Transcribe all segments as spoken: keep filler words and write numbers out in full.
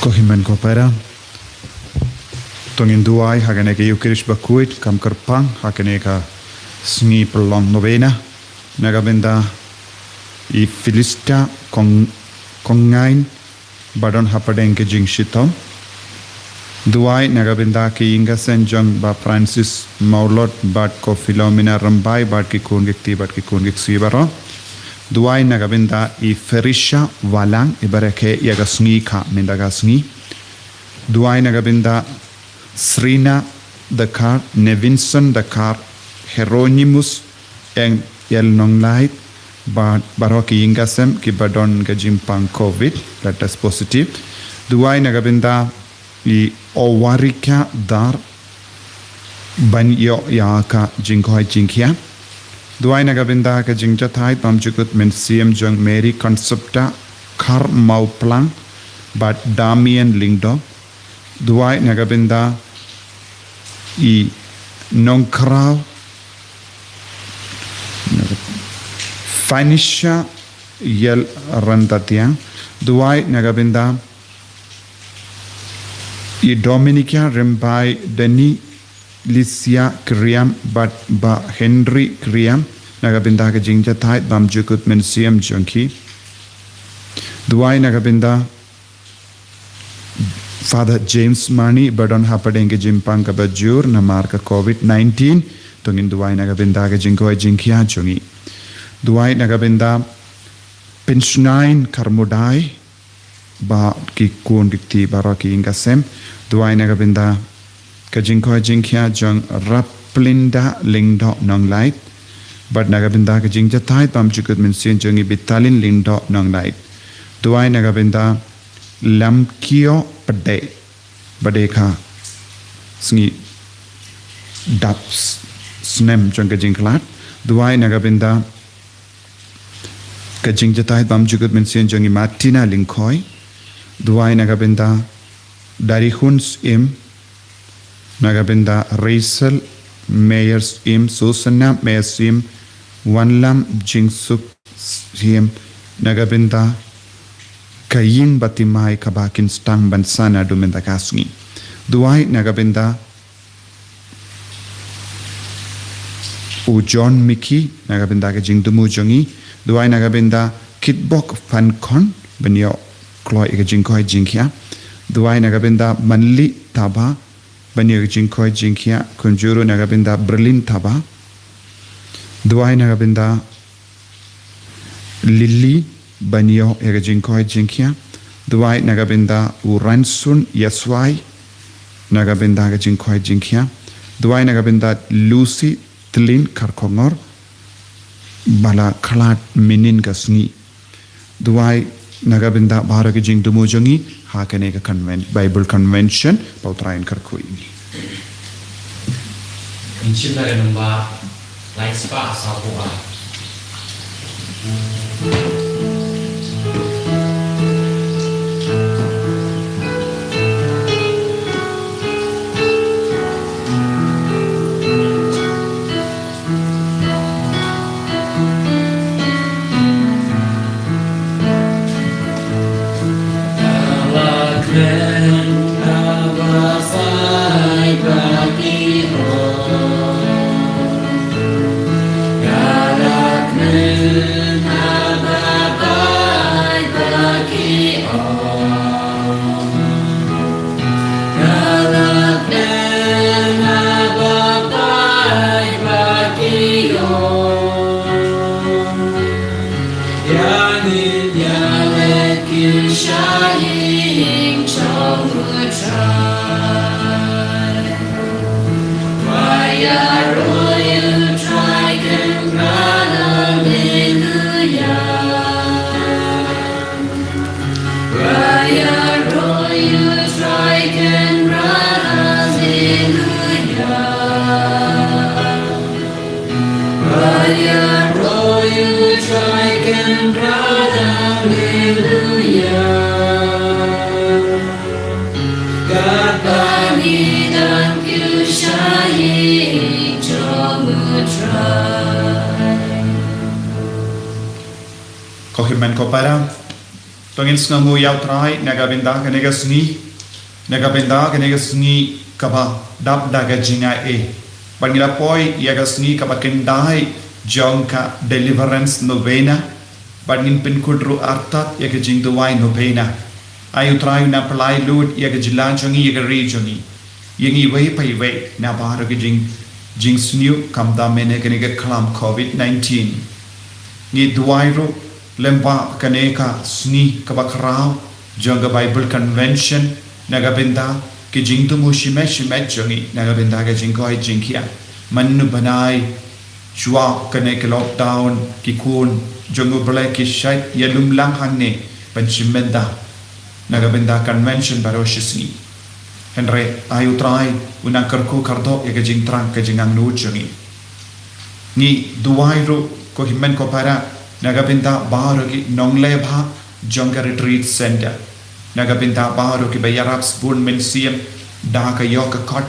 Ko hynmen ko para, to ngin duwai ha kane ka Eucharist bakhuid kam kyrpang ha kane ka sngi pynlong novena, na ka bynda i Felista Kong, Kongngain ba don hapdeng ka jingshitom. Duwai na ka bynda ki ïing ki sem jong Bah Francis Mawlot bad ko Philomena Rymbai bad ki khun ki kti bad ki khun ki ksiew baroh. Duwai na ka bynda i Ferisha Walang, i ba rakhe ïa ka sngi kha mynta ka sngi. Duwai na ka bynda Srina Dakar, Nevinson Dakar, Hieronymus Eng Yel Nonglait, ba, baroh ki ïing ki sem ki ba don ka jingpang covid, ba test positive. Duwai na ka bynda i Owarika Dar ban ïoh ïa ka jingkoit jingkhiah. Duwai na ka bynda ka jingjahthait bymjukut mynsiem jong Mary Concepta Kharmawplang bad Damien Lyngdoh. Duwai na ka bynda i Nongkhraw Fanisha Yel Rantatiang. Duwai na ka bynda i Dominica Rymbai, Deni Lisia Kriam bad Bah Henry Kriam, na ka bynda ka jingjahthait bymjukut mynsiem jong ki. Duwai na ka bynda Father James Mani ba don hapdeng ka jingpang kaba jur namar ka covid nineteen. To ngin duwai na ka bynda ka jingkoit jingkhiah jong i. Duwai na ka bynda Pinshnain Kharmudai bad ki khun ki kti baroh ki ïing ki sem. Duwai na ka bynda ka jingkoit jingkhiah jong Raplinda Lyngdoh Nonglait. Bad na ka bynda ka jingjahthait bymjukut mynsiem jong i Bitalin Lyngdoh Nonglait. Duwai na ka bynda Lamkio Pdeng ba dei ka sngi dap s-, snem jong ka jingkhlad. Duwai na ka bynda ka jingjahthait bymjukut mynsiem jong i Martina Lyngkhoi. Duwai na ka bynda Darihun Syiem, na ka bynda Rachel Meyer Syiem, Susanna Meyer Syiem, Wanlam Jingsuk Syiem, na ka bynda ka ïing ba thymmai kaba kin sdang ban san naduh mynta ka sngi. Duwai na ka bynda u John Mickey, na ka bynda ka jingthmu jong i. Duwai na ka bynda Kitbok Fankhon ban ïoh kloi ïa ka jingkoit jingkhiah. Duwai na ka bynda Manli Thaba ban ïoh ka jingkoit jingkhiah, kumjuh ruh na ka bynda Berlin Thaba. Duwai na ka bynda Lily ban ïoh ïa ka jingkoit jingkhiah. Duwai na ka bynda u Ransun Yaswai, na ka bynda ka jingkoit jingkhiah. Duwai na ka bynda Lucy Tlin Kharkongor ba la khlad mynhynnin ka sngi. Duwai na ka bynda baroh ki jingthmu jong i ha kane ka conven-, Bible Convention, ba U Trai un kyrkhu ïa ngi. Ngin shim da ka number lai spah saw phew ar. Ko hynmen ko para, to ngin sngewnguh ïa U Trai na ka bynta kane ka sngi, na ka bynta kane ka sngi kaba dap da ka jingai. Bad ngi la poi ïa ka sngi kaba khyndai jong ka Deliverance Novena, bad ngin pynkut ruh artat ïa ka jingduwai novena. Ai U Trai un nang pynlait lut ïa ka jylla jong ngi, ïa ka ri jong ngi, ïa ngi iwei pa iwei na baroh ki jing, jingsniew khamtam mynne kane ka khlam covid nineteen. Ngi duwai ruh lyngba kane ka sngi kaba khraw jong ka Bible Convention, na ka bynta ki jingthmu shimet shimet jong ngi, na ka bynta ka jingkoit jingkhiah. Mynno ban ai shuwa kane ka lockdown, ki khun jong U Blei ki shait ïalumlang hangne ban shim bynta na ka bynta convention baroh shi sngi. Hynrei ai U Trai un nang kyrkhu kyrdoh ïa ka jingthrang ka jingangnud jong ngi. Ngi duwai ruh ko hynmen ko para na ka bynta baroh ki nongleh bha jong ka retreat center, na ka bynta baroh kiba ïarap sbun mynsiem da ka ïoh ka kot,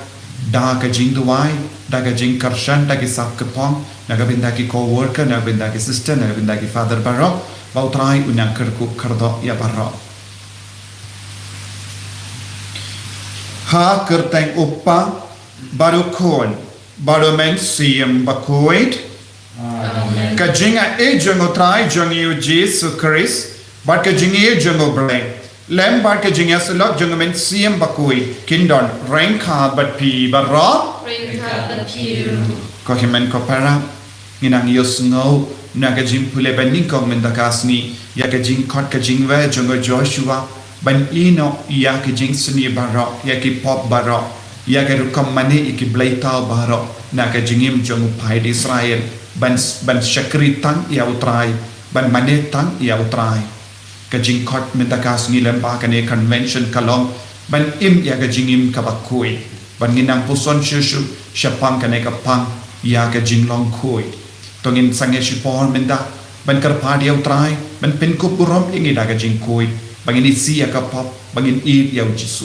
da ka jingduwai, da ka jingkyrshan, da ki sap ki phong, na ka bynta ki co-worker, na ka bynta ki sister, na ka bynta ki father baroh, ba U Trai un nang kyrkhu kyrdoh ïa baroh. Ha kyrteng U Kpa bad U Khun bad U Mynsiem Bakhuid. Amen. Ka jingai jong U Trai jong ngi U Jisu Khrist bad ka jingïeit jong U Blei lem bad ka jingïasyllok jong U Mynsiem Bakhuid kin don ryngkat bad phi baroh. Ryngkat bad phi ruh. Ko hynmen ko para, ngi nang ïohsngew na ka jingpule ba nyngkong mynta ka sngi ïa ka jingkhot ka jingwei jong u Joshua ban ïehnoh ïa ki jingsniew baroh, ïa ki pop baroh, ïa ka rukom mane ïa ki bleitaw baroh na ka jingim jong u paid Israel, ban, ban shakri tang ïa U Trai, ban mane tang ïa U Trai. Ka jingkhot mynta ka sngi lyngba kane convention ka long ban im ïa ka jingim kaba khuid, ban ngin nang puson shuh shuh shaphang kane ka pang ïa ka jinglong khuid. To ngin sangeh shipor mynta ban kyrpad ïa U Trai ban pynkup burom ïa ngi da ka jingkhuid, ba ngin isih ïa ka pop, ba ngin ïeit ïa U Jisu.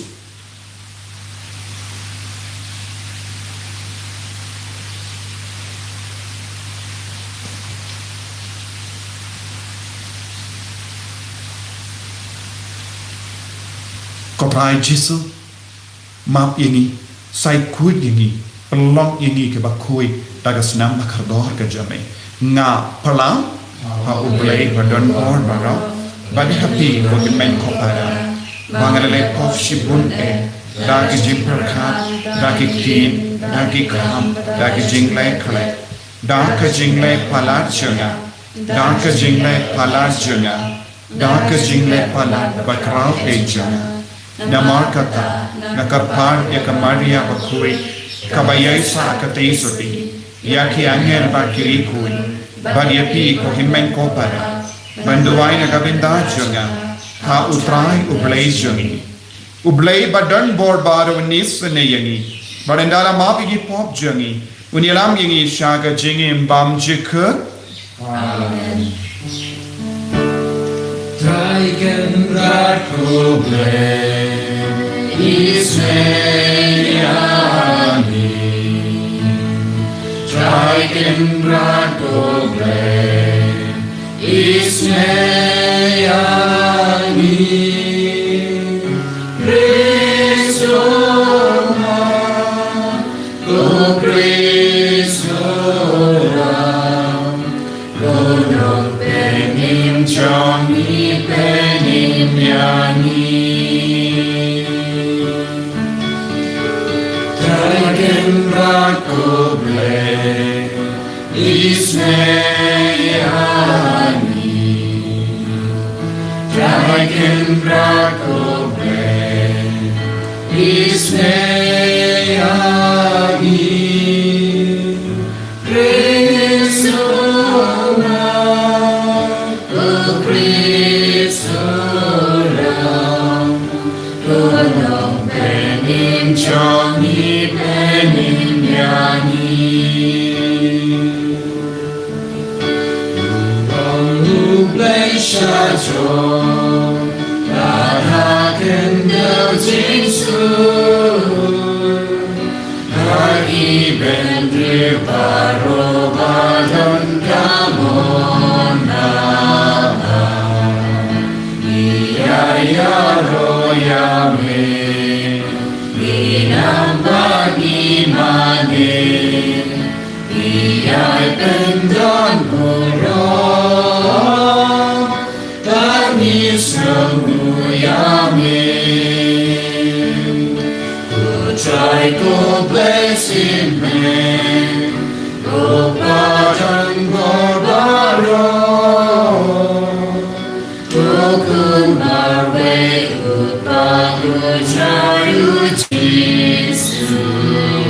Ko Trai Jisu, map ïa ngi, sa ïakhuid ïa ngi, pynlong ïa ngi kiba khuid da ka snam ba kordor ka jong me. Nga pyrshang ha U Blei ba don bor baroh, bad ha phi ko hynmen ko para, ba nga la leh pop shibun eh, da ki jingpyrkhat, da ki ktien, da ki kham, da ki jingleh khleh, da ka jingleh palat jong nga, da ka jingleh palat jong nga, da ka jingleh palat bakhraw eh jong nga. Namar kata nga kyrpad ïa ka Maria bakhuid, kaba ïaisah katei sotti, ïa ki angel bad ki riewkhuid, bad ïa phi ko hynmen ko para, ban duwai na ka bynta jong nga ha U Trai U Blei jong ngi. U Blei ba don bor baroh un isynei ïa ngi, bad un da la map ïa ki pop jong ngi, un ïalam ïa ngi sha ka jingim bymjukut. Amen. Trai Kynrad ko Blei, isynei ïa ngi. Trai Kynrad ko Blei, isynei ïa ngi. Khrist u Mat, ko Khrist u Ram, ko Nongpynim jong ngi, pynim ïa ngi. Trai Kynrad ko Blei, isynei ïa ngi. Trai Kynrad ko Blei, isynei ïa ngi. Khrist u Mat, ko Khrist u Ram, ko Nongpynim jong ngi, pynim ïa ngi. Ong U Blei sha jong, la ha khyndew jingsuk, ha Baroh ba don ka mon na ba, ngi ïa ïaroh ïa me. Ngi nang ba ngi mane, ngi ïai pyndon burom. Tang ngi sngewthuh ïa me. U Trai, ko bless ïa me. Ko Pa jong ngi baroh. Ko Khun marwei, u Kpa, u Trai, u Jisu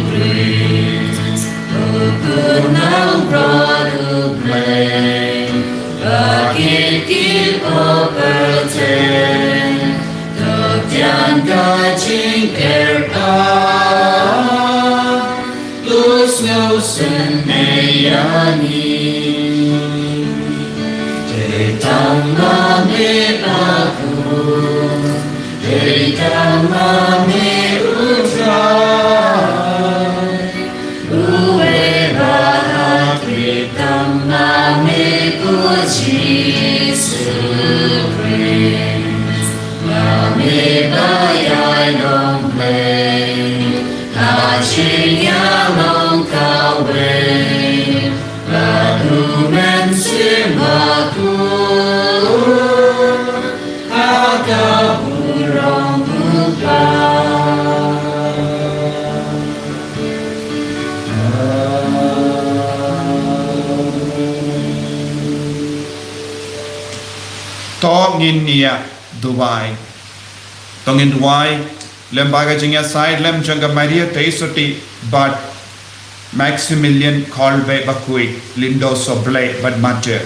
Khrist. U Khun nongpynim u Blei, ba kit ki pop pyrthei, to pdiang ka jingkyrpad, to sngewsynei ïa ngi. Dei tang ma me, Kpa, dei tang ma me, u Trai. Uwei ba ha khlieh tang ma me, ko Jisu Khrist. Ma me ba ïai long Blei ha jingïalong kawei. Bad U Mynsiem Bakhuid ha ka burom u Kpa. To ngin ïa duwai. To ngin duwai lem bad ka jingïasaid lem jong ka Maria Theisotti bad Maximilian Kolbe Bakhuid, Lyngdoh Sohblei bad Mater.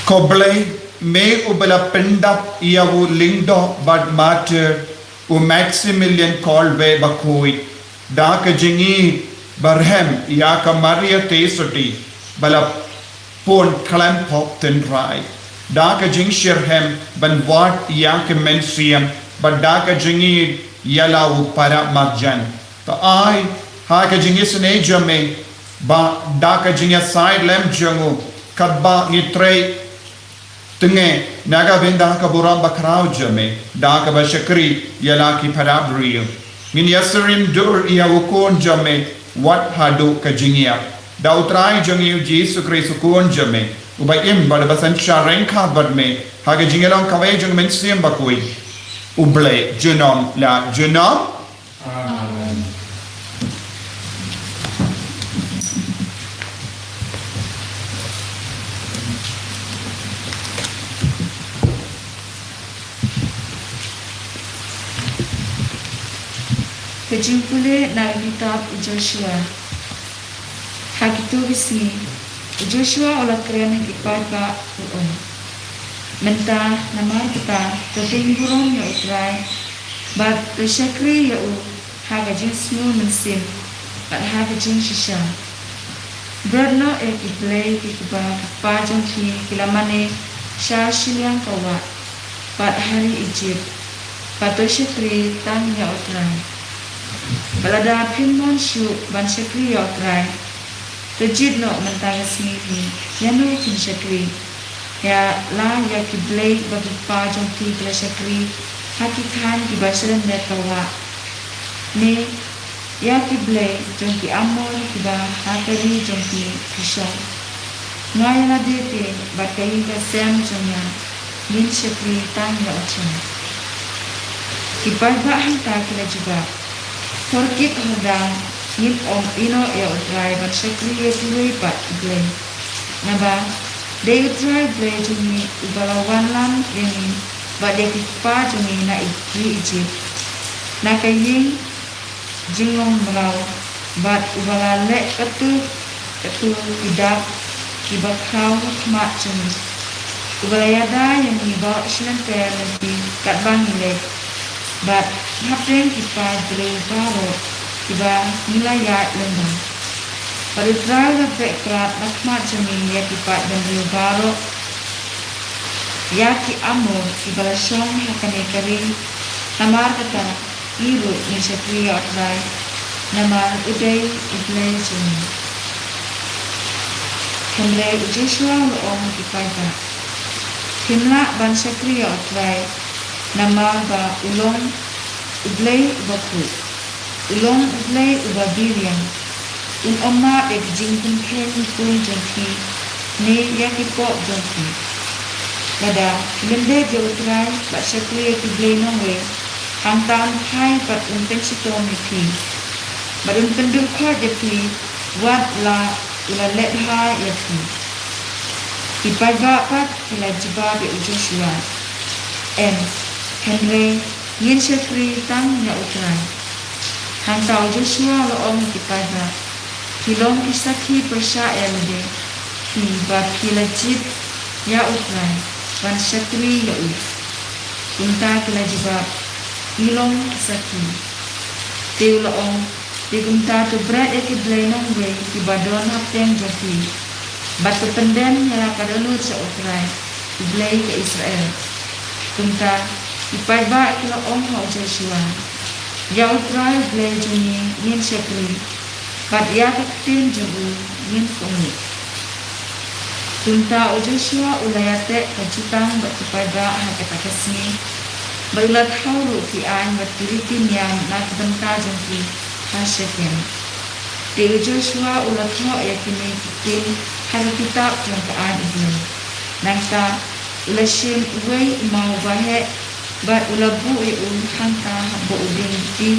Ko Blei, me uba la pyndap ïa u Lyngdoh bad Mater u Maximilian Kolbe Bakhuid da ka jingïeit ba rhem ïa ka Maria Theisotti ba la pun khlem pop tynrai, da ka jingshitrhem ban wad ïa ka mynsiem, bad da ka jingïeit ïa la u para marjan. To ai ha ka jingisynei jong me ba da ka jingïasaid lem jong u, katba ngi trei tynge na ka bynta ka burom bakhraw jong me, da kaba shakri ïa la ki para briew. Ngin ïa syriem dur ïa u Khun jong me wat haduh ka jingïap. Da u Trai jong ngi u Jisu Khrist u Khun jong me, uba im bad uba synshar ryngkat bad me ha ka jingïalong kawei jong U Mynsiem Bakhuid, U Blei junom la junom. Amen. Ka jingpule na ka kitab u Joshua. Ha kito ki sngi, u Joshua u la kren ha ki paidbah u ong, mynta namar kata to kheiñ burom ïa u Trai bad to shakri ïa u ha ka jingsngew mynsiem bad ha ka jingshisha. Bret noh ïa ki blei kiba ki kpa jong phi ki la mane sha shiliang ka wah bad ha ri Ijipt, bad to shakri tang ïa u Trai. Bad lada phin mon shuh ban shakri ïa u Trai, to jied noh mynta ka sngi hi ïano phin shakri, ïa la ïa ki blei ba ki kpa jong phi ki la shakri ha ki thaiñ kiba sha lyndet ka wah, ne ïa ki blei jong ki Amor kiba ha ka ri jong ki ki shong. Nga ïa lade te bad ka ïing ka sem jong nga ngin shakri tang ïa u Trai. Ki paidbah hangta ki la jubab, hor kit hor daw ngim ong ïehnoh ïa u Trai ban shakri ïa kiwei pat ki blei. Naba dei u Trai Blei jong ngi uba la wanlam ïa ngi bad ïa ki kpa jong ngi na I-, ri Ijipt, na ka ïing jinglong mraw, bad uba la leh katto katto ki dak kiba khraw ha khmat jong ngi, uba la ïada ïa ngi baroh shi lynter lynti katba ngi leit, bad hapdeng ki paid briew baroh kiba ngi la ïaid lyngba. Bad u Trai u la beh krad na khmat jong ngi ïa ki paid bynriew baroh ïa ki Amor kiba la shong ha kane ka ri. Namar kata, ngi ruh ngin shakri ïa U Trai, namar u dei U Blei jong ngi. Hynrei u Joshua u la ong ha ki paidbah, phim lah ban shakri ïa U Trai, namar ba u long U Blei uba khuid. U long U Blei uba biang. Un ym map ïa ki jingpynkheiñ ki khun jong phi ne ïa ki pop jong phi. Lada phim leh ïa U Trai bad shakri ïa ki blei nongwei, hangta un phai bad un pynshitom ïa phi, bad un pynduh khoit ïa phi wat la u la leh bha ïa phi. Ki paidbah pat ki la jubab ïa u Joshua, em, hynrei ngin shakri tang ïa U Trai. Hangta u Joshua u la ong ha ki paidbah, phi long ki sakhi pyrshah ïa lade phi ba phi la jied ïa U Trai ban shakri ïa u. Kumta ki la jubab, ngi long ki sakhi. Te u la ong, te kumta to bret ïa ki blei nongwei kiba don hapdeng jong phi, bad to pyndem ïa la ka dohnud sha U Trai, U Blei ka Israel. Kumta ki paidbah ki la ong ha u Joshua, ïa U Trai U Blei jong ngi ngin shakri, bad ïa ka ktien jong u ngin kohnguh. Kumta u Joshua u la ïateh ka jutang bad ki paidbah ha kata ka sngi, bad u la thaw ruh ki aiñ bad ki riti niam na ka bynta jong ki ha Shekem. Te u Joshua u la thoh ïa kine ki ktien ha ka kitab jong ka aiñ U Blei. Nangta u la shim uwei u maw uba heh bad u la buh ïa u hangta hapoh u dieng lynti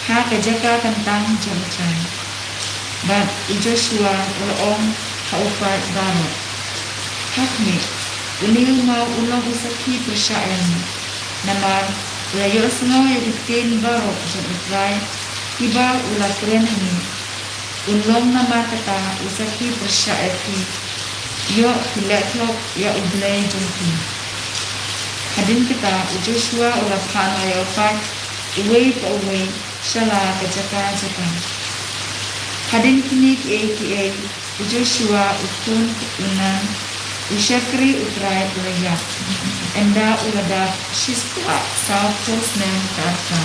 ha ka jaka kyntang jong U Trai. Bad u Joshua u la ong ha u paid baroh, ha khmih, une u maw u long u sakhi pyrshah ïa ngi, namar u la ïohsngew ïa ki ktien baroh jong U Trai kiba u la kren ha ngi. Un long namar kata u sakhi pyrshah ïa phi. Ïoh phi leh thok ïa U Blei jong phi. Hadien kata u Joshua u la phah noh ïa u paid uwei pa uwei sha la ka jaka jaka. Hadien kine kiei kiei u Joshua u khun u Nun u shakri U Trai u la ïap. Ynda u la dap shispah sawphew snem ka rta.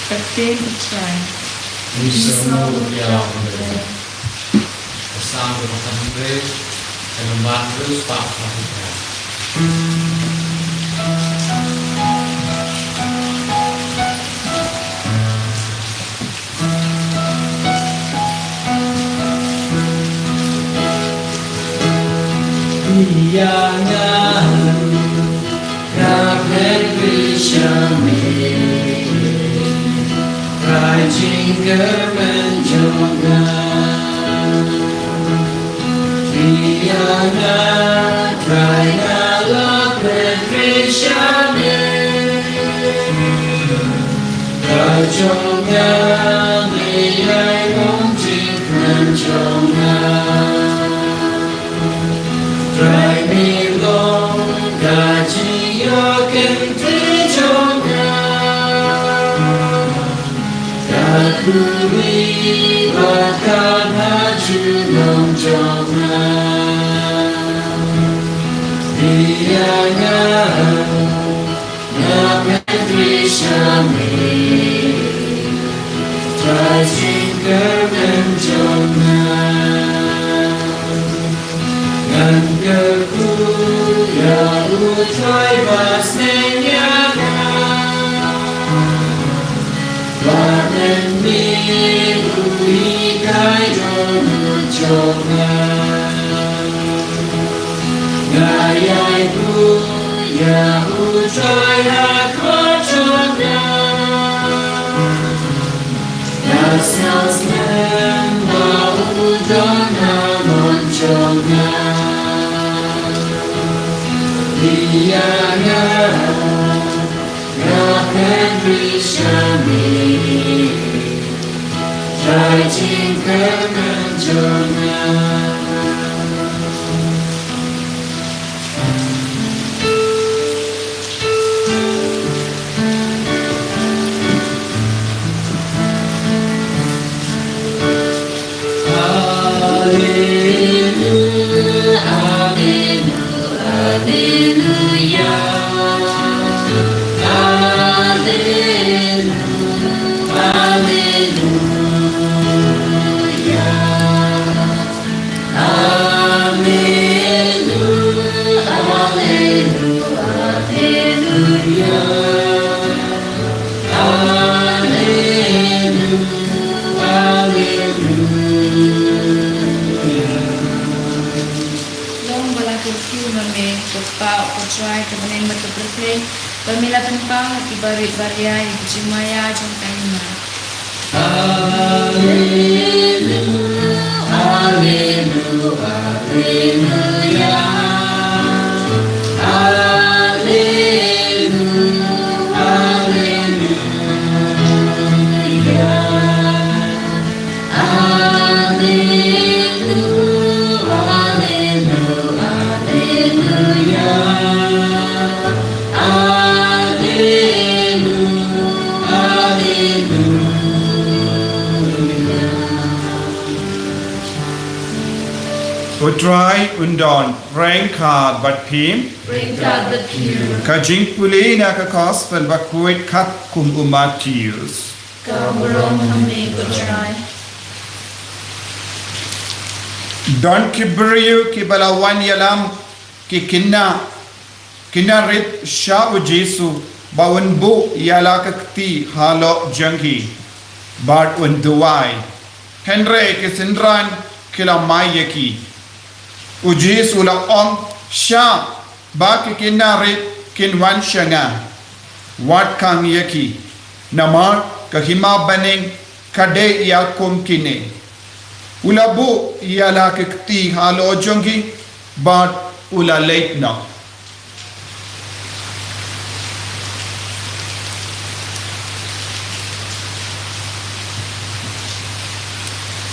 Ka ktien U Trai. Ngi sngew ïa U Blei. Ka Salm kaba khathynriew, ka lynnong hynriew spah khatphra. Ïa nga, nga pynbishar me, Trai jingkyrmen jong nga. Ïa nga, Trai nga la pynbishar me, Trai jong nga, me ïai long jingkmen jong nga. Trai me long ka jingïoh kynthei jong nga, ka khuri bad ka bha junom jong nga. Ïa nga, nga pynbishar me, Trai jingkyrmen jong nga. Ngan kyrkhu ïa U Trai ba sneng ïa nga, ba men me u hikai dohnud jong nga. Nga ïai buh ïa U Trai ha khmat jong nga. Nga sngewskhem ba u don ha mon jong nga. Ïa nga, nga pynbishar me, Trai jingkyrmen jong nga. Long ba la kyrkhu ma me, ko Kpa, ko Trai, ko Bneng bad ko Pyrthei, ba me la pynpaw ha ki barit baria ïa ki jingmaïa jong ka hima. U Trai un don ryngkat bad phi. Ryngkat bad phi. Ka jingpule na ka Gospel bakhuid katkum u Mathaios. Ka burom ha me ko Trai. Don ki briew kiba la wan ïalam ki kynna, kynna rit sha u Jisu ba un buh ïa la ka kti halor jong ki bad un duwai. Hynrei ki synran ki la mai ïa ki. U Jisu u la ong, sha ba ki kynna rit kin wan sha nga, wat khang ïa ki, namar ka hima bneng ka dei ïa kum kine. U la buh ïa la ka kti halor jong ki bad u la leit noh.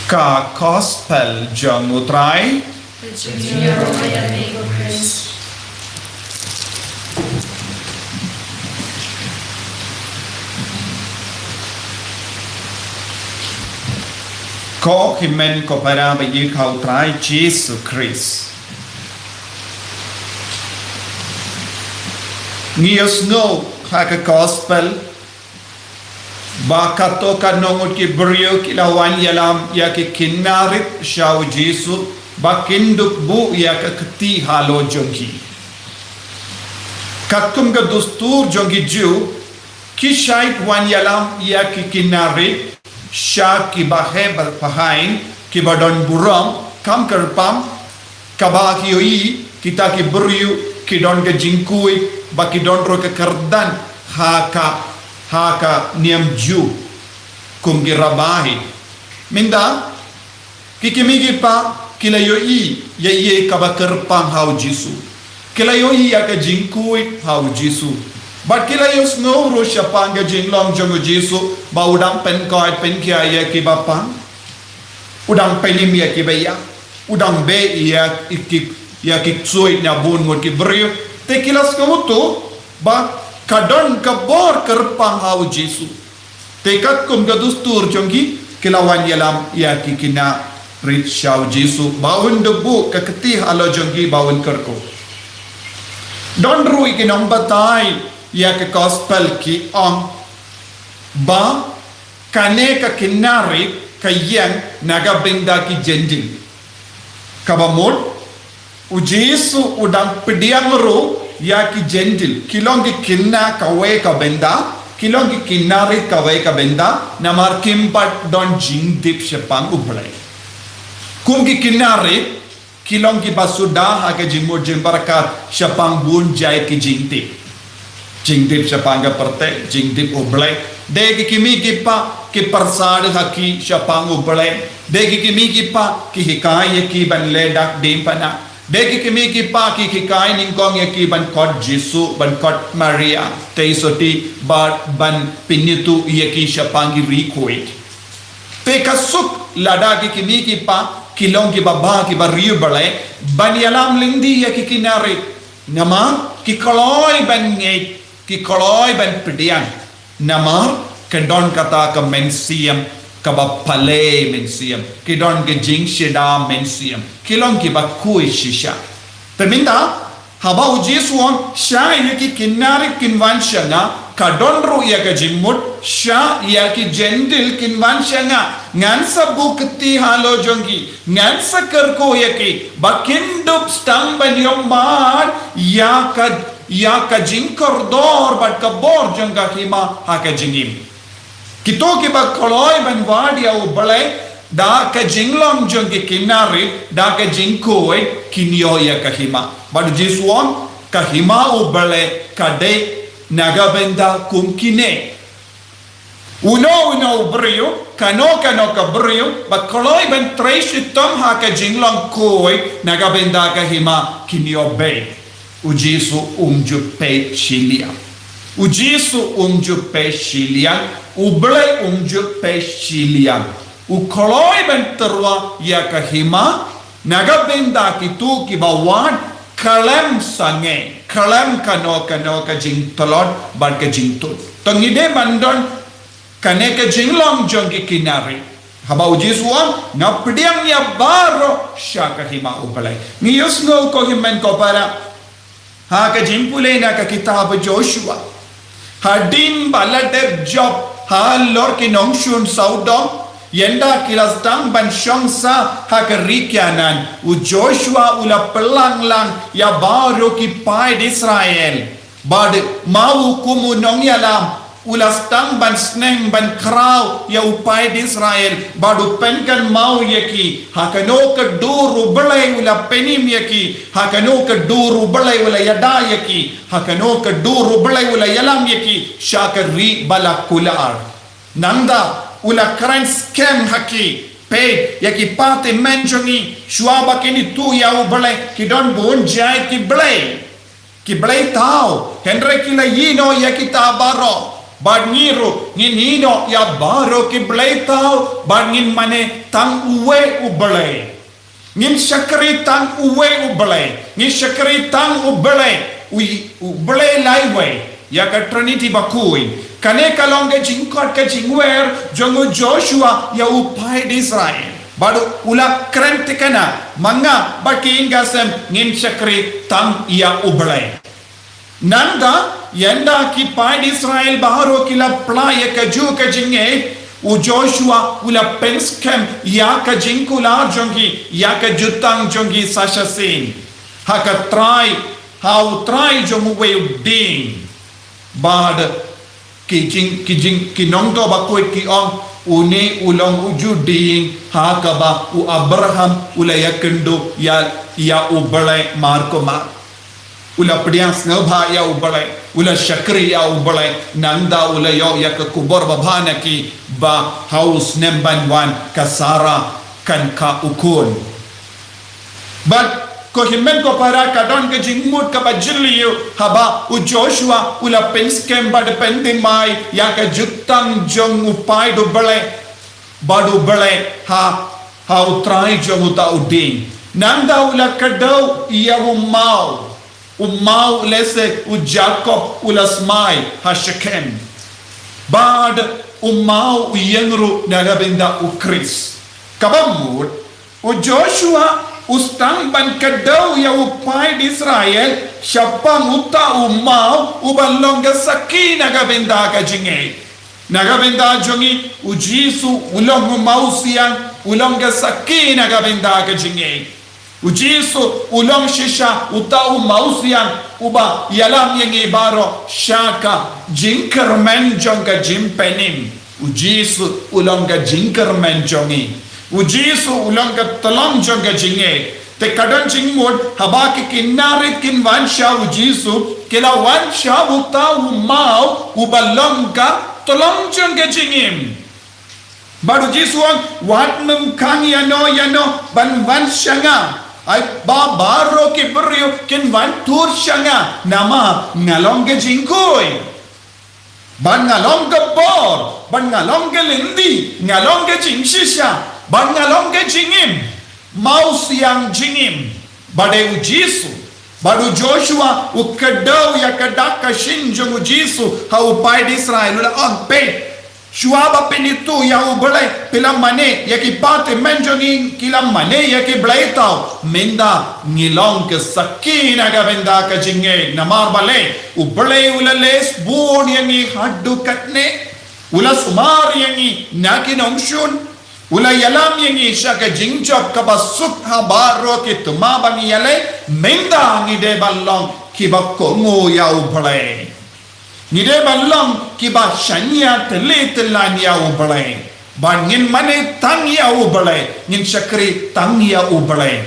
Ka Gospel jong u Trai. Ka jingïaroh ïa me ko Khrist. Ko hynmen ko para ba ïeit ha u Trai Jisu Khrist. Ngi ïohsngew ha ka Gospel ba katto katne ngut ki briew ki la wan ïalam ïa ki kynna rit sha u Jisu ba kin dup buh ïa ka kti halor jong ki. Katkum ka dustur jong ki Jiw, ki shait wan ïalam ïa ki kynna rit sha kiba heh ba pyrshah, kiba don burom, kam kyrpang, kaba ki ïohi kita ki briew ki don ka jingkhuid, ba ki don ruh ka kyrdan ha ka, ha ka niam Jiw kum ki rabbi. Mynta ki kmie ki kpa ki la ïohi ïa ïa kaba kyrpang ha u Jisu. Ki la ïohi ïa ka jingkhuid ha u Jisu. Bad ki la ïohsngew ruh shaphang ka jinglong jong u Jisu ba u dang pynkoit pynkhia ïa kiba pang. U dang pynïap ïa kiba ïap. U dang beh ïa ki, ïa ki ksuid na bun ngut ki briew. Te ki la sngewthuh ba ka don ka bor kyrpang ha u Jisu. Te katkum ka dustur jong ki, ki la wan ïalam ïa ki kynna rit sha u Jisu ba un dup buh ka kti halor jong ki ba un kyrkhu. Don ruh ki nongbatai ïa ka Gospel ki ong ba kane ka kynna rit ka ïeng na ka bynta ki Jentil. Kaba mut, u Jisu u dang pdiang ruh ïa ki Jentil, ki long ki kynna kawei ka bynta, ki long ki kynna rit kawei ka bynta, namar kim pat don jingtip shaphang u Blei. Kum ki kynna rit, ki long kiba suda ha ka jingmut jingpyrkhat shaphang bun jait ki jingtip. Jingtip shaphang ka pyrthei, jingtip u Blei. Dei ki kmie ki kpa ki pyrshah ha ki shaphang u Blei. Dei ki kmie ki kpa ki hikai ïa ki ban leh dak diengphna. Dei ki kmie ki kpa ki hikai nyngkong ïa ki ban khot Jisu, ban khot Maria, te sotti, bad ban pynithuh ïa ki shaphang ki riewkhuid. Te ka suk lada ki kmie ki kpa ki long kiba bha kiba riewblei ban ïalam lynti ïa ki kynna rit. Namar ki kloi ban ngeit, ki kloi ban pdiang. Namar ka don kata ka mynsiem kaba pale mynsiem. Ki don ka jingshida mynsiem. Ki long kiba khuid shisha. Te mynta Haba u Jisu u ong, sha ïa ki kynariat kin wan sha nga, ka don ruh ïa ka jingmut, sha ïa ki Jentil kin wan sha nga. Ngan sa buh kti halor jong ki, ngan sa kyrkhu ïa ki, ba kin dup tang ban ïoh mad ïa ka, ïa ka jingkordor bad ka bor jong ka hima ha ka jingim. Kito kiba kloi ban wad ïa U Blei da ka jinglong jong ki kynariat, da ka jingkhuid, kin ïoh ïa ka hima. Bad u Jisu u ong, ka hima U Blei ka dei na ka bynta kum kine. Uno uno u briew, kano kano ka briew ba kloi ban trei shitom ha ka jinglong khuid na ka bynta ka hima, kin ïoh beit. U Jisu um ju peit shiliang. U Jisu um ju peit shiliang. U Blei um ju peit shiliang. U kloi ban tyrwa ïa ka hima na ka bynta kito kiba wad khlem sangeh, khlem kano kano ka jingtlot bad ka jingtud. To ngi dei ban don kane ka jinglong jong ki kynariat. Haba u Jisu u ong, nga pdiang ïa baroh sha ka hima U Blei. Ngi ïohsngew ko hynmen ko para, ha ka jingpule na ka kitab Joshua, hadien ba la dep jop halor ki nongshun sawdong, ynda ki la sdang ban shong sah ha ka ri Kanaan, u Joshua u la pynlang lang ïa baroh ki paid Israel. Bad ma u kum u nongïalam u la sdang ban sneng ban khraw ïa u paid Israel, bad u pynkynmaw ïa ki ha kano ka dur U Blei u la pynim ïa ki, ha kano ka dur U Blei u la ïada ïa ki, ha kano ka dur U Blei u la ïalam ïa ki sha ka ri ba la kular. Nangta u la kren skhem ha ki, peit, ïa ki patymmen jong ngi, shuwa ba kin ïathuh ïa U Blei, ki don bun jait ki blei, ki blei thaw, hynrei ki la ïehnoh ïa kita baroh. Bad ngi ruh ngin ïehnoh ïa baroh ki blei thaw, bad ngin mane tang uwei U Blei. Ngin shakri tang uwei U Blei, ngin shakri tang U Blei, u, U Blei laiwei, ïa ka Trinity bakhuid. Kane ka long ka jingkhot ka jingwer jong u Joshua ïa u paid Israel. Bad u la kren thikna, ma nga bad ki ïing ka sem ngin shakri tang ïa U Blei. Nangta, ynda ki paid Israel baroh ki la pla ïa kajuh ka jingngeit, u Joshua u la pynskhem ïa ka jingkular jong ki, ïa ka jutang jong ki sa shisien ha ka trai, ha u trai jong uwei u dieng. Bad ki jing, ki jing, ki nongthoh bakhuid ki ong, une u long ujuh dieng ha kaba u Abraham u la ïakynduh ïa, ïa U Blei markhmat. U la pdiang sngewbha ïa U Blei, u la shakri ïa U Blei, nangta u la ïoh ïa ka khubor babha na ki ba ha u snem ban wan ka Sara kan kha u khun. Bad ko hynmen ko para, ka don ka jingmut kaba jylliew haba u Joshua u la pynskhem bad pynthymmai ïa ka jutang jong u paid U Blei bad U Blei ha, ha u trai jong uta u dieng. Nangta u la kdew ïa u maw, u maw lehse u Jakob u la smai ha Shekhem. Bad u maw u ïeng ruh na ka bynta u Khrist. Kaba mut, u Joshua u sdang ban kdew ïa u paid Israel shaphang uta u maw uba long ka sakhi na ka bynta ka jingngeit. Na ka bynta jong ngi, u Jisu u long u mawsiang, u long ka sakhi na ka bynta ka jingngeit. U Jisu u long shisha uta u mawsiang uba ïalam ïa ngi baroh sha ka jingkyrmen jong ka jingpynim. U Jisu u long ka jingkyrmen jong ngi. U Jisu u long ka tlong jong ka jingngeit. Te ka don jingmut haba ki kynariat kin wan sha u Jisu, ki la wan sha uta u maw uba long ka tlong jong ka jingim. Bad u Jisu u ong, wat nym khang ïano ïano ban wan sha nga. Ai ba baroh ki briew kin wan tur sha nga, namar nga long ka jingkhuid. Bad nga long ka bor, bad nga long ka lynti, nga long ka jingshisha, bad nga long ka jingim. Mawsiang jingim. Bad dei u Jisu. Bad u Joshua u kdew ïa ka dak ka shin jong u Jisu ha u paid Israel, u la ong, peit, Shuwa ba pynithuh ïa U Blei, phi la mane ïa ki pathai, mynjong ngi ki la mane ïa ki blei thaw. Mynta ngi long ki sakhi na ka bynta ka jingngeit, namar balei? U Blei u la leh bun ïa ngi haduh katne. U la sumar ïa ngi na ki nongshun. U la ïalam ïa ngi sha ka jingjop kaba suk ha baroh ki thma ba ngi ïaleh. Mynta ngi dei ban long kiba kohnguh ïa U Blei. Ngi dei ban long kiba shaniah tylli tyllan ïa U Blei. Bad ngin mane tang ïa U Blei, ngin shakri tang ïa U Blei.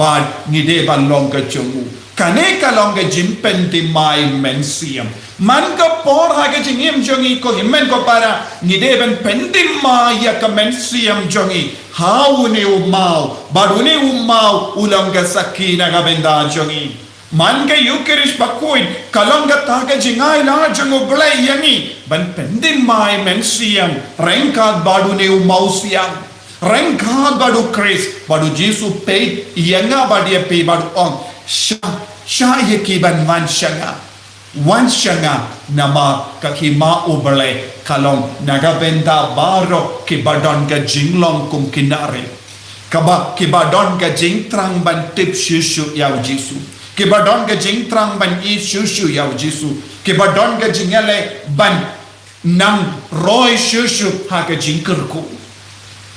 Bad ngi dei ban long ka jong u. Kane ka long ka jingpynthymmai mynsiem. Man ka por ha ka jingim jong ngi ko hynmen ko para, ngi dei ban pynthymma ïa ka mynsiem jong ngi ha une u maw, bad une u maw u long ka sakhi na ka bynta jong ngi. Man ka Eukharist bakhuid ka long kata ka jingai la jong U Blei ïa ngi ban pynthymma mynsiem ryngkat bad une u mawsiang, ryngkat bad U Khrist, bad U Jisu peit ïa nga bad ïa phi bad u ong, sha, sha ïa ki ban wan sha nga. Wan sha nga, namar ka hima U Blei ka long na ka bynta baroh kiba don ka jinglong kum ki nari. Kaba, kiba don ka jingthrang ban tip shuh shuh ïa U Jisu. Kiba don ka jingthrang ban ïeit shuh shuh ïa U Jisu. Kiba don ka jingïaleh ban nang roi shuh shuh ha ka jingkyrkhu.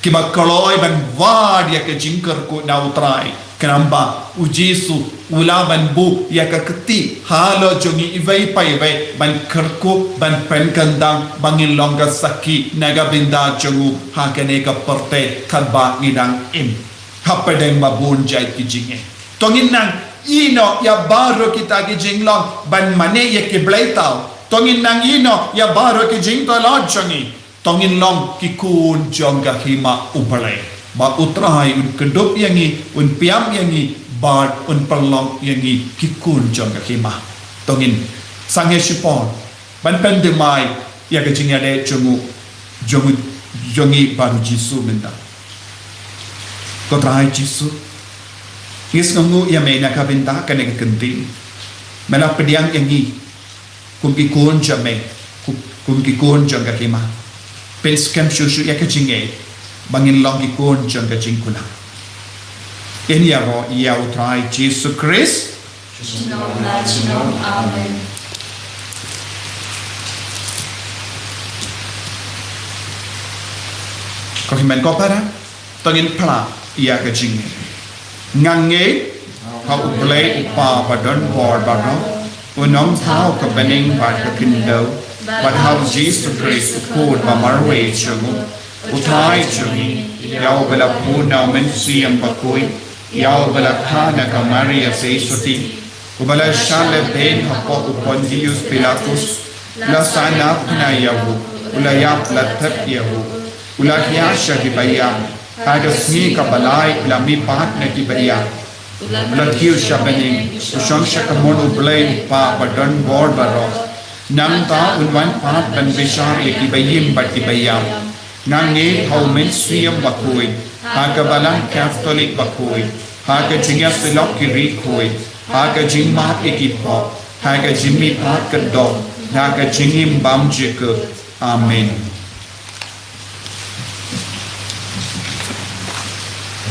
Kiba kloi ban wad ïa ka jingkyrkhu na U Trai. Khnang ba U Jisu u lah ban buh ïa ka kti halor jong ngi iwei pa iwei ban kyrkhu, ban pynkyndang, ba ngin long ka sakhi na ka bynta jong u ha kane ka pyrthei katba ngi dang im. Hapdeng ba bun jait ki jingeh. To ngin nang ïehnoh ïa baroh kita ki jinglong ban mane ïa ki blei thaw. To ngin nang ïehnoh ïa baroh ki jingthoh lut jong ngi. To ngin long ki khun jong ka hima U Blei. Ba U Trai un kdup ïa ngi, un pynïap ïa ngi, bad un pynlong ïa ngi ki khun jong ka hima. To ngin sangeh shipor ban pynthymma ïa ka jingïadei jong u, jong u, jong ngi bad U Jisu mynta. Ko Trai Jisu, ngi sngewnguh ïa me na ka bynta kane ka ktien. Me la pdiang ïa ngi kum ki khun jong me, kum, kum ki khun jong ka hima. Pynskhem shuh shuh ïa ka jingngeit ba ngin long ki khun jong ka jingkular. Ngin ïaroh ïa U Trai Jisu Khrist. Junom la junom. Amen. Ko hynmen ko para, to ngin phla ïa ka jingngeit. Nga ngeit ha U Blei U Kpa ba don bor baroh, u nongthaw ka bneng bad ka khyndew, bad ha U Jisu Khrist u Khun ba marwei jong u, U Trai jong ngi, ïa uba la bun na U Mynsiem Bakhuid, ïa uba la kha na ka Maria Theisotti, uba la shah lehbeiñ hapoh u Pontius Pilatus, la sahnarphna ïa u, u la ïap, la thep ïa u, u la hiar sha kiba ïap, ha ka sngi kaba lai u la mihpat na kiba ïap, u la kiew sha bneng, u shong sha kamon U Blei U Kpa ba don bor baroh. Nangta un wan pat ban bishar ïa kiba im bad kiba ïap. Nga ngeit ha U Mynsiem Bakhuid, ha ka Balang Katholik bakhuid, ha ka jingïasyllok ki riewkhuid, ha ka jingmap ïa ki pop, ha ka jingmihpat ka doh, ha ka jingim bymjukut. Amen.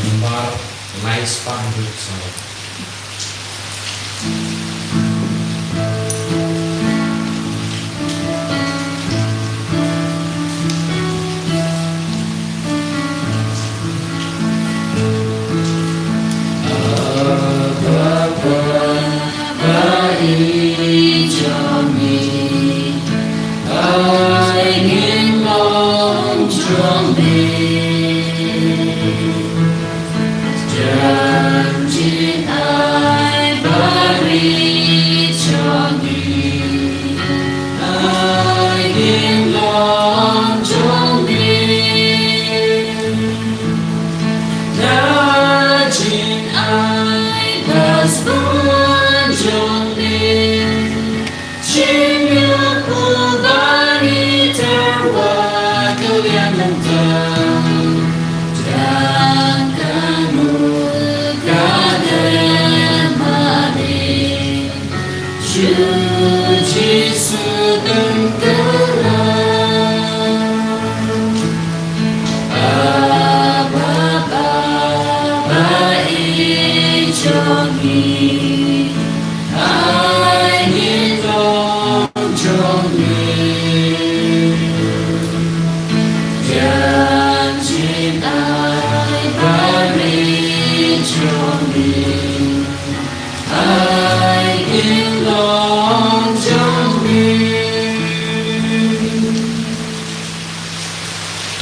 Nambar lai spah hynriew saw.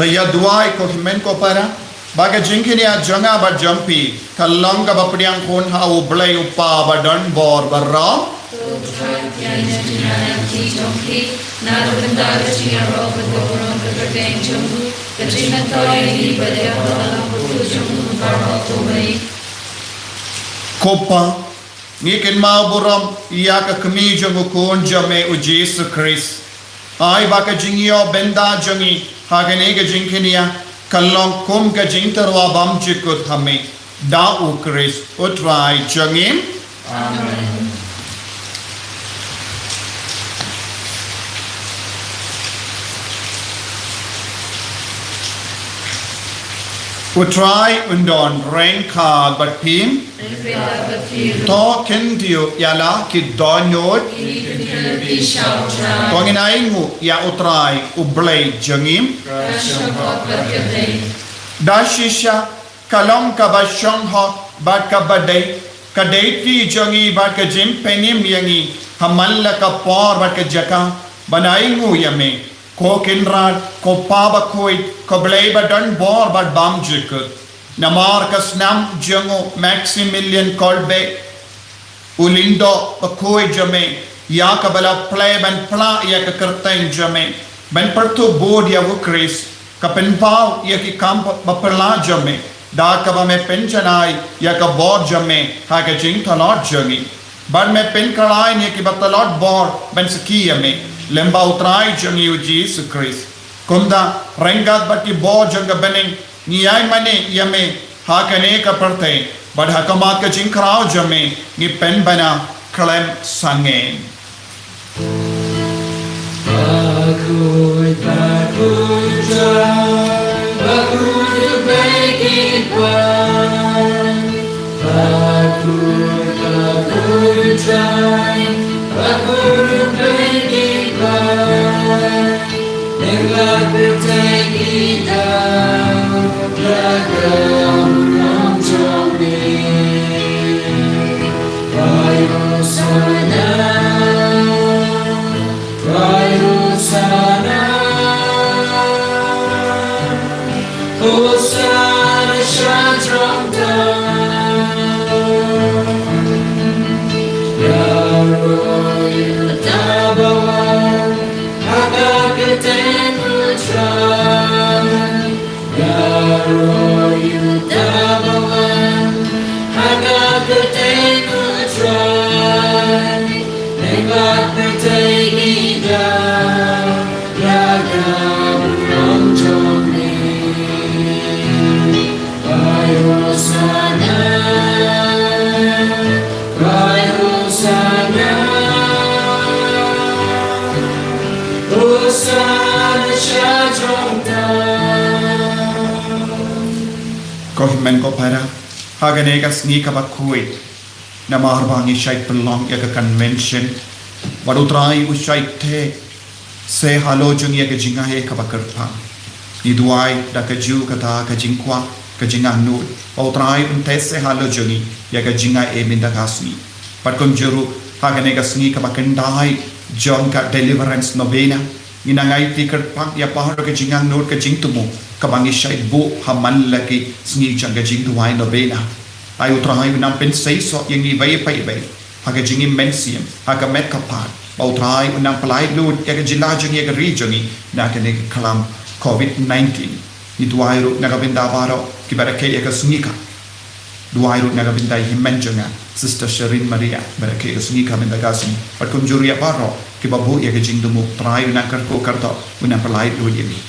Te ïa duwai ko hynmen ko para, ba ka jingkñia jong nga bad jong phi ka long kaba pdiang khun ha U Blei U Kpa ba don bor baroh. Ko Pa, ngi kynmaw burom ïa ka kmie jong u Khun jong me u Jisu Khrist. Ai ba ka jingïoh bynta jong ngi ha kane ka jingkñia ka long kum ka jingtyrwa bymjukut ha me, da U Khrist U Trai jong ngi. Amen. U Trai un don ryngkat bad phi. To kyntiew ïa la ki dohnud. To ngin ainguh ïa U Trai U Blei jong ngi. Da shisha ka long kaba shong hok bad kaba dei ka dei ti jong ngi bad ka jingpynim ïa ngi ha man la ka por bad ka jaka ban ainguh ïa me, ko Kynrad, ko Pa bakhuid, ko Blei ba don bor bad bymjukut. Namar ka snam jong u Maximilian Kolbe, u lyngdoh bakhuid jong me, ïa kaba la plie ban plah ïa ka kyrteng jong me, ban pyrthuh bud ïa U Khrist, ka pynpaw ïa ki kam ba phylla jong me, da kaba me pynjanai ïa ka bor jong me ha ka jingtlot jong ngi. Bad me pynkylla ïa kiba tlot bor ban sakhi ïa me, lyngba U Trai jong ngi U Jisu Khrist. Kumta ryngkat bad ki bor jong ka bneng ngi ïai mane ïa me ha kane ka pyrthei, bad ha khmat ka jingkhraw jong me ngi pynbna khlem sangeh. Ko hynmen ko para, ha kane ka sngi kaba khuid, namar ba ngi shait pynlong ïa ka convention, bad U Trai u shait teh seh halor jong ngi ïa ka jingai kaba kyrpang. Ngi duwai da kajuh kata ka jingkwah, ka jingangnud, ba U Trai un teh seh halor jong ngi ïa ka jingai mynta ka sngi. Bad kumjuh ruh ha kane ka sngi kaba khyndai jong ka Deliverance Novena, ngi nang aiti kyrpang ïa baroh ka jingangnud ka jingthmu kaba ngi shait buh ha man la ki sngi jong ka jingduwai novena. Ai U Trai u nang pynseisoh ïa ngi iwei pa iwei ha ka jingim mynsiem, ha ka met ka phad, ba U Trai u nang pynlait lut ïa ka jylla jong ngi, ïa ka ri jong ngi na kane ka khlam covid nineteen. Ngi duwai ruh na ka bynta baroh kiba rakhe ïa ka sngi ka. Duwai ruh na ka bynta i hynmen jong nga, Sister Sherin Maria, ba rakhe ïa ka sngi ka mynta ka sngi. Bad kumjuh ruh ïa baroh kiba buh ïa ka jingthmu, Trai u nang kyrkhu kyrdoh, u nang pynlait lut ïa ngi.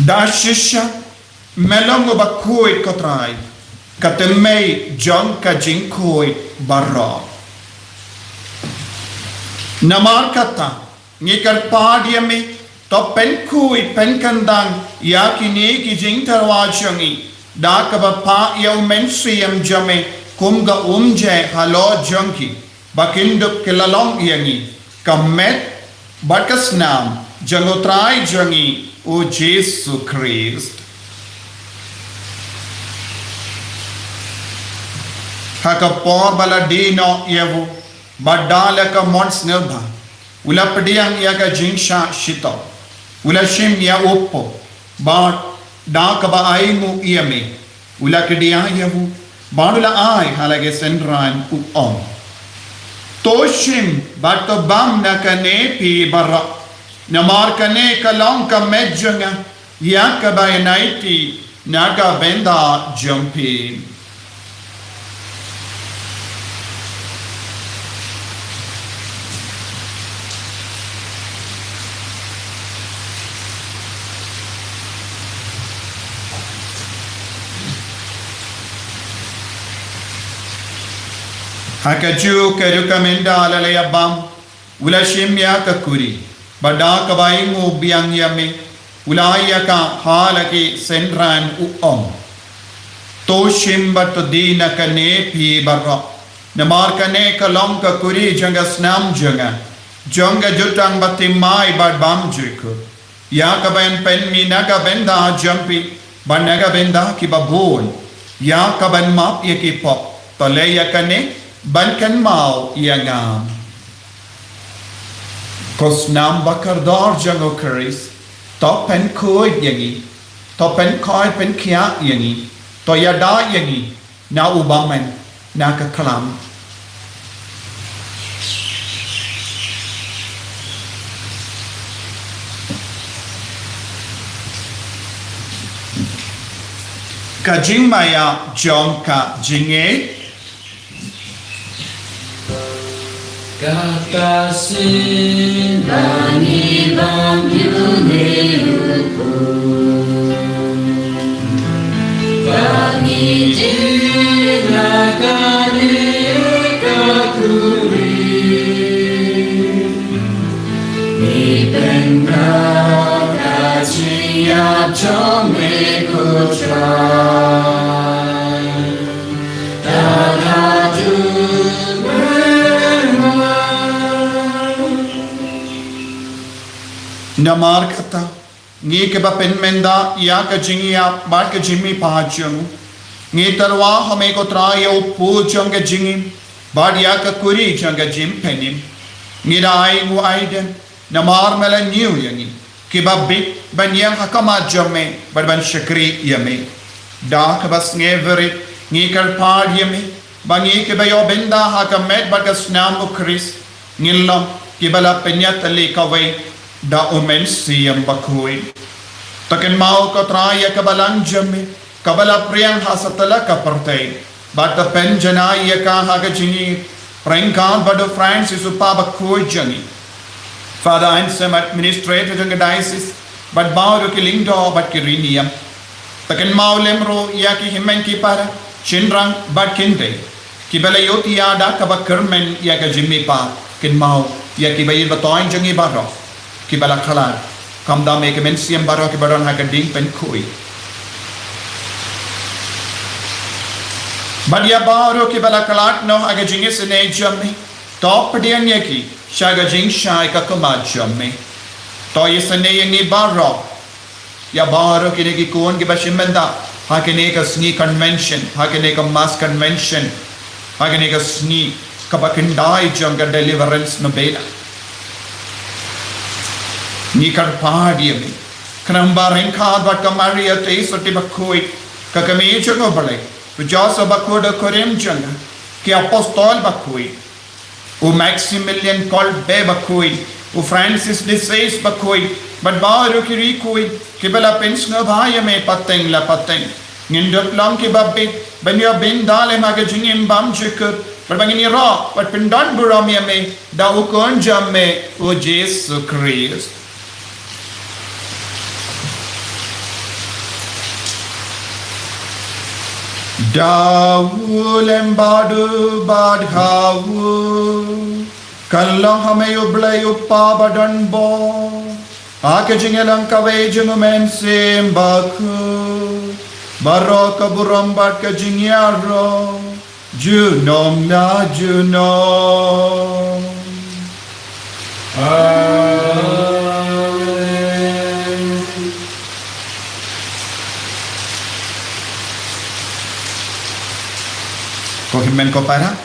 Da shisha me long uba khuid ko Trai, ka thymmei jong ka jingkhuid baroh. Namar kata ngi kyrpad ïa me, to pynkhuid pynkyndang ïa kine ki jingtyrwa jong ngi da kaba pah ïa u Mynsiem jong me kum ka umjai halor jong ki, ba kin dup ki la long ïa ngi ka met bad ka snam jong U Trai jong ngi U Jisu Khrist. Ha ka por ba la die noh ïa u, bad da la ka mon sngewbha, U la pdiang ïa ka jingshah shitom. U la shim ïa u pop, bad da kaba ainguh ïa me, u la kdiah ïa u, bad u la ai ha la ki synran, u ong: To shim bad to bam na kane phi baroh, namar kane ka long ka met jong nga, ïa kaba yn aiti na ka bynta jong phi. Ha kajuh ka rukom ynda la ïa bam, u la shim ïa ka kuri, bad da kaba ainguh biang ïa me, u la ai ïa ka ha la ki synran, u ong: To shim bad to die na kane phi baroh, namar kane ka long ka kuri jong ka snam jong nga, jong ka jutang bathymmai bad bymjukut, ïa kaban pynmih na ka bynta jong phi bad na ka bynta kiba bun, ïa kaban map ïa ki pop. To leh ïa kane ban kynmaw ïa nga. Ko snam bakordor jong u Khrist, to pynkhuid ïa ngi, to pynkhuid pynkhiah ïa ngi, to ïada ïa ngi na u bymman na ka khlam. Ka jingmaïa jong ka jingngeit. Kata sien ba ngi bam ïa une u pop, ba ngi die na kane ka kuri, ngi pynbna ka jingïap jong me, ko Trai. Namar kata, ngi kiba pynmyndah ïa ka jingïap bad ka jingmihpat jong u, ngi tyrwa ha me, ko Trai, ïa u pud jong ka jingim bad ïa ka kuri jong ka jingpynim. Ngi da ainguh aidem namar me la ñiew ïa ngi kiba bit ban ïeng ha khmat jong me bad ban shakri ïa me. Da kaba sngewrit ngi kyrpad ïa me ba ngi kiba ïoh bynta ha ka met bad ka snam u Khrist ngin long kiba la pynïatylli kawei da u Mynsiem Bakhuid. To kynmaw, ko Trai, ïa ka balang jong me kaba la phriang ha satlak ka pyrthei, bad to pynjanai ïa ka ha ka jingïeit ryngkat bad u Francis, u Pape bakhuid jong ngi, Father Anselm, administrator jong ka diocese, bad baroh ki lyngdoh bad ki riewniam. To kynmaw lem ruh ïa ki hynmen ki para, shynrang bad kynthei kiba la ïohthiah da kaba kyrmen ïa ka jingmihpat. Kynmaw ïa kiba ïeit ba thoiñ jong ngi baroh kiba la khlad, khamtam ïa ki mynsiem baroh kiba don ha ka dieng pynkhuid, bad ïa baroh kiba la khlad noh ha ka jingisynei jong me. To pdiang ïa ki sha ka jingshai ka khmat jong me. To isynei ïa ngi baroh, ïa baroh kine ki khun kiba shim bynta ha kane ka sngi convention, ha kane ka mass convention, ha kane ka sngi kaba khyndai jong ka Deliverance Novena. Ngi kyrpad ïa me, khnang ba ryngkat bad ka Maria Theisotti bakhuid, ka Kmie jong U Blei, u Joseph bakhuid, u kurim jong nga, ki apostol bakhuid, u Maximilian Kolbe bakhuid, u Francis de Sales bakhuid, bad baroh ki riewkhuid kiba la pynsngewbha ïa me pateng la pateng, ngin dup long kiba bit ban ïoh bynta lem ha ka jingim bymjukut, bad ba ngin ïaroh bad pyndonburom ïa me da u Khun jong me, u Jisu Khrist. Da u lem bad u bad ha u, kan long ha me U Blei U Kpa badonbor, ha ka jingïalang kawei jong U Mynsiem Bakhuid, baroh ka burom bad ka jingïaroh junom na junom. Amen. Ko hynmen ko para,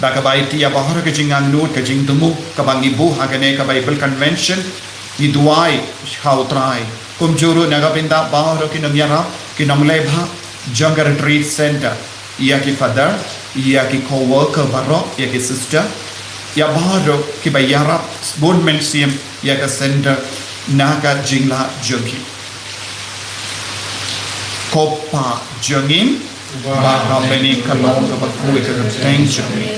Da kaba ïa baroh ka jingangnud ka jingthmu kaba ngi buh ha kane ka Bible Convention, ngi duwai ha U Trai. Kumjuh ruh na ka bynta baroh ki nongïarap, ki nongleh bha jong ka Retreat Center, ïa ki father, ïa ki co-worker baroh, ïa ki sister, ïa baroh kiba ïarap bun mynsiem ïa ka center na ka jinglah jong ki. Ko Pa jong ngi ba ha bneng, ka long kaba khuid ka kyrteng jong me.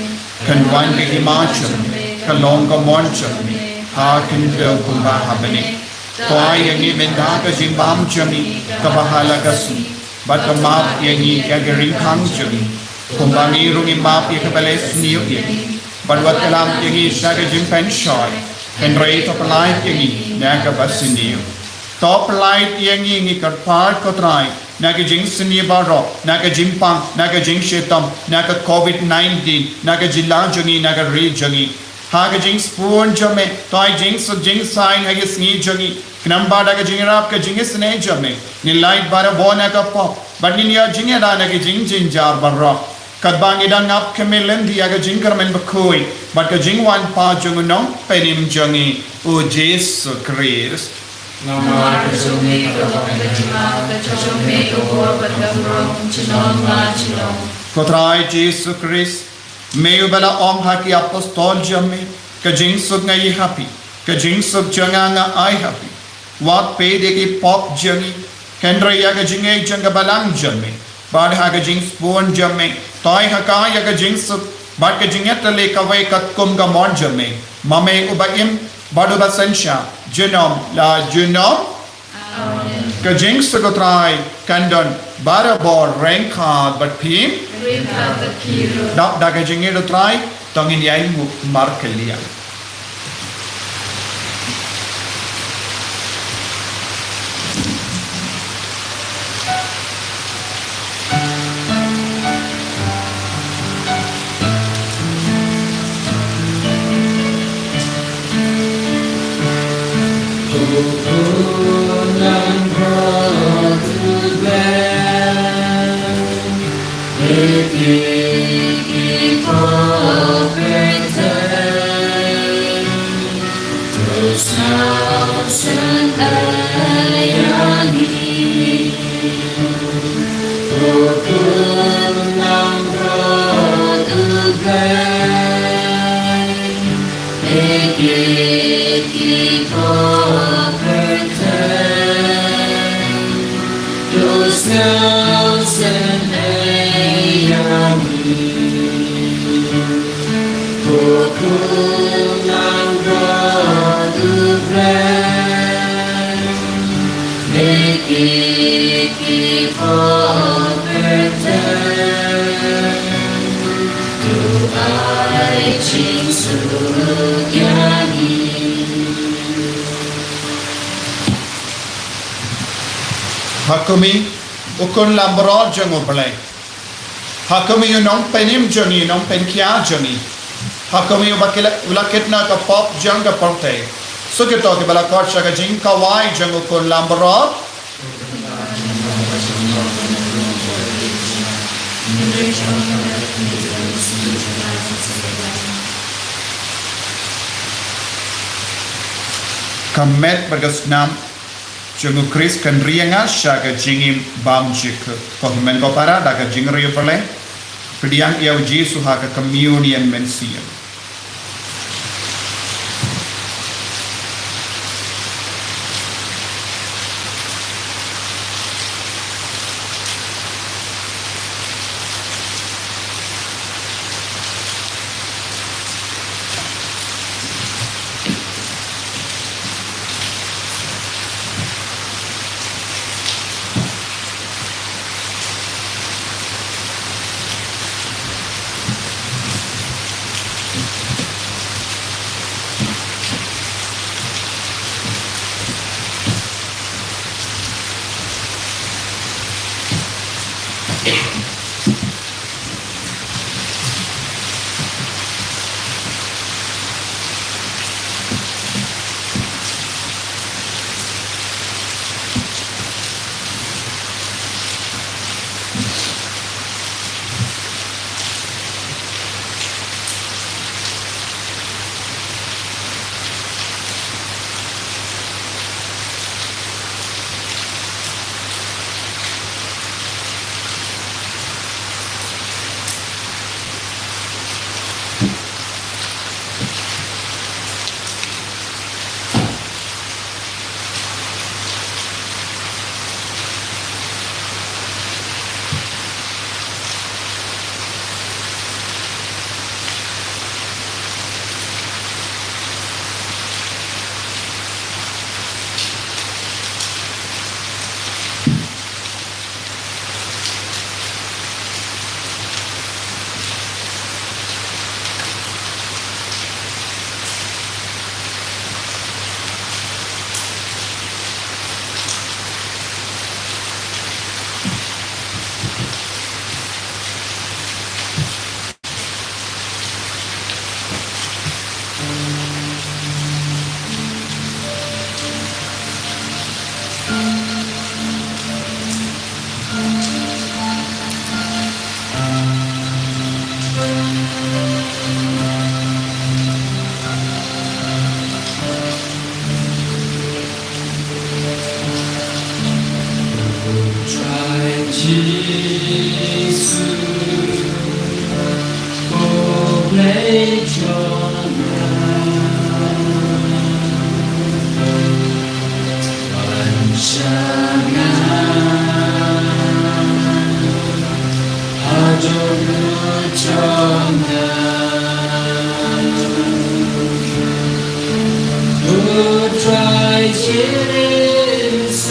Kan wan ka hima jong me, ka long ka mon jong me ha khyndew kumba ha bneng. To ai ïa ngi mynta ka jingbam jong ngi kaba ha la ka sngi, bad to map ïa ngi ïa ki ringkang jong ngi, kumba ngi ruh ngi map ïa kiba leh sniew ïa ngi. Bad wat kyllam ïa ngi sha ka jingpynshoi, hynrei to pyllait ïa ngi na kaba sniew. To pyllait ïa ngi, ngi kyrpad ko Trai, na ka jingsniew baroh, na ka jingpang, na ka jingshitom, na ka covid nineteen, na ka jylla jong ngi, na ka ri jong ngi. Ha ka jingsbun jong me, to ai jingsuk jingsaiñ ha ka sngi jong ngi. Khnang ba da ka jingïarap ka jingisynei jong me, ngin lait barabor na ka pop, bad ngin ïoh jingïada na ka jingjynjar baroh. Katba ngi dang ap khmih lynti ïa ka jingkyrmen bakhuid bad ka jingwan pat jong U Nongpynim jong ngi, U Jisu Khrist. Namar ka jong me ka long ka jingim, ka jong me ka bor bad ka burom junom la junom. Ko Trai Jisu Khrist, me uba la ong ha ki apostol jong me, ka jingsuk nga ai ha phi, ka jingsuk jong nga nga ai ha phi. Wat peit ïa ki pop jong ngi, hynrei ïa ka jingngeit jong ka balang jong me. Bad ha ka jingsbun jong me, to ai ha ka ïa ka jingsuk bad ka jingïatylli kawei katkum ka mon jong me, ma me uba im bad uba synshar junom la junom. Amen. Ka jingsuk U Trai kan don barabor ryngkat bad phi. Ryngkat bad phi ruh. Dap da ka jingngeit U Trai, to ngin ïai nguh markylliang. Ha khmih, u khun langbrot jong U Blei. Ha khmih, u nongpynim jong ngi, u nongpynkhia jong ngi. Ha khmih, uba ki la, u la kit na ka pop jong ka pyrthei. Suk ïa kito kiba la khot sha ka jingkawei jong u khun langbrot. Ka met bad ka snam jong U Khrist kan ri ïa nga sha ka jingim bymjukut. Ko hynmen ko para, da ka jingriewpyrshah, pdiang ïa U Jisu ha ka communion mynsiem.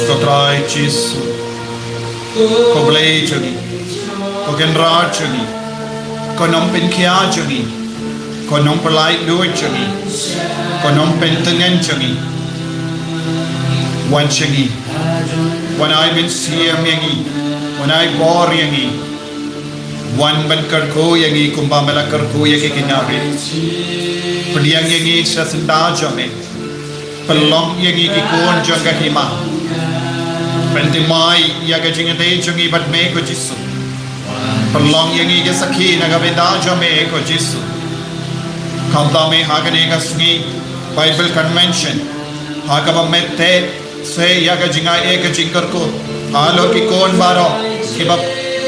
Ko Trai Jisu, ko Blei jong ngi, ko Kynrad jong ngi, ko Nongpynkhia jong ngi, ko Nongpynlait luid jong ngi, ko Nongpyntngen jong ngi. Wan sha ngi, wan ai mynsiem ïa ngi, wan ai bor ïa ngi. Wan ban kyrkhu ïa ngi kumba me la kyrkhu ïa ki khynnah rit. Pdiang ïa ngi sha syndah jong me. Pynlong ïa ngi ki khun jong ka hima. Pynthymmai ïa ka jingïadei jong ngi bad me ko Jisu. Pynlong ïa ngi ki sakhi na ka bynta jong me ko Jisu. Khamtam me ha kane ka sngi Bible Convention, ha kaba me te se ïa ka jingai ïa ka jingkyrkhu halor ki khun baroh kiba